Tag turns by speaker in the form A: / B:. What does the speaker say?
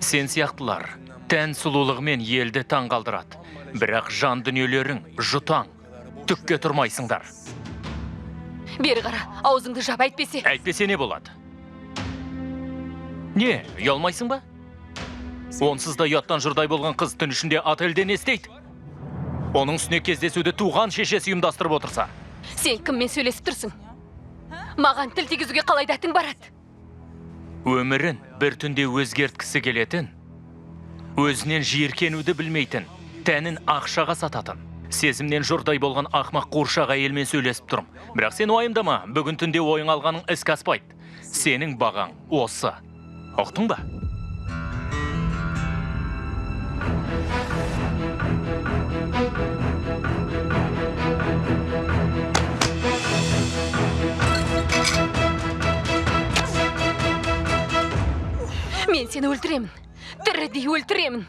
A: Сен сияқтылар тән сұлулығымен елді таңғалдырады. Бірақ жан дүниелерің жұтаң. Түкке тұрмайсыңдар.
B: Бері қара, аузыңды жап, әйтпесе.
A: Әйтпесе не болады? Не, ұялмайсың ба? Онсыз да ұяттан жұрдай болған қыз түн ішінде отельде не істейді? Оның үстіне кездесуді туған шешесі ұйымдастырып отырса.
B: Сен кіммен сөйлесіп тұрсың? Маған тіл тигізуге қалай дәтің барады?
A: Өмірін бір түнде өзгерткісі келетін, өзінен жиіркенуді білмейтін, тәнін ақшаға сататын, сезімнен жұрдай болған ақмақ қуыршақ әйелмен сөйлесіп тұрмын. Бірақ сен уайымдама, бүгін түнде ойың алғаның іске аспайды. Сенің бағаң осы. Ұқтың ба?
B: Мен сені өлтіремін. Тірідей өлтіремін.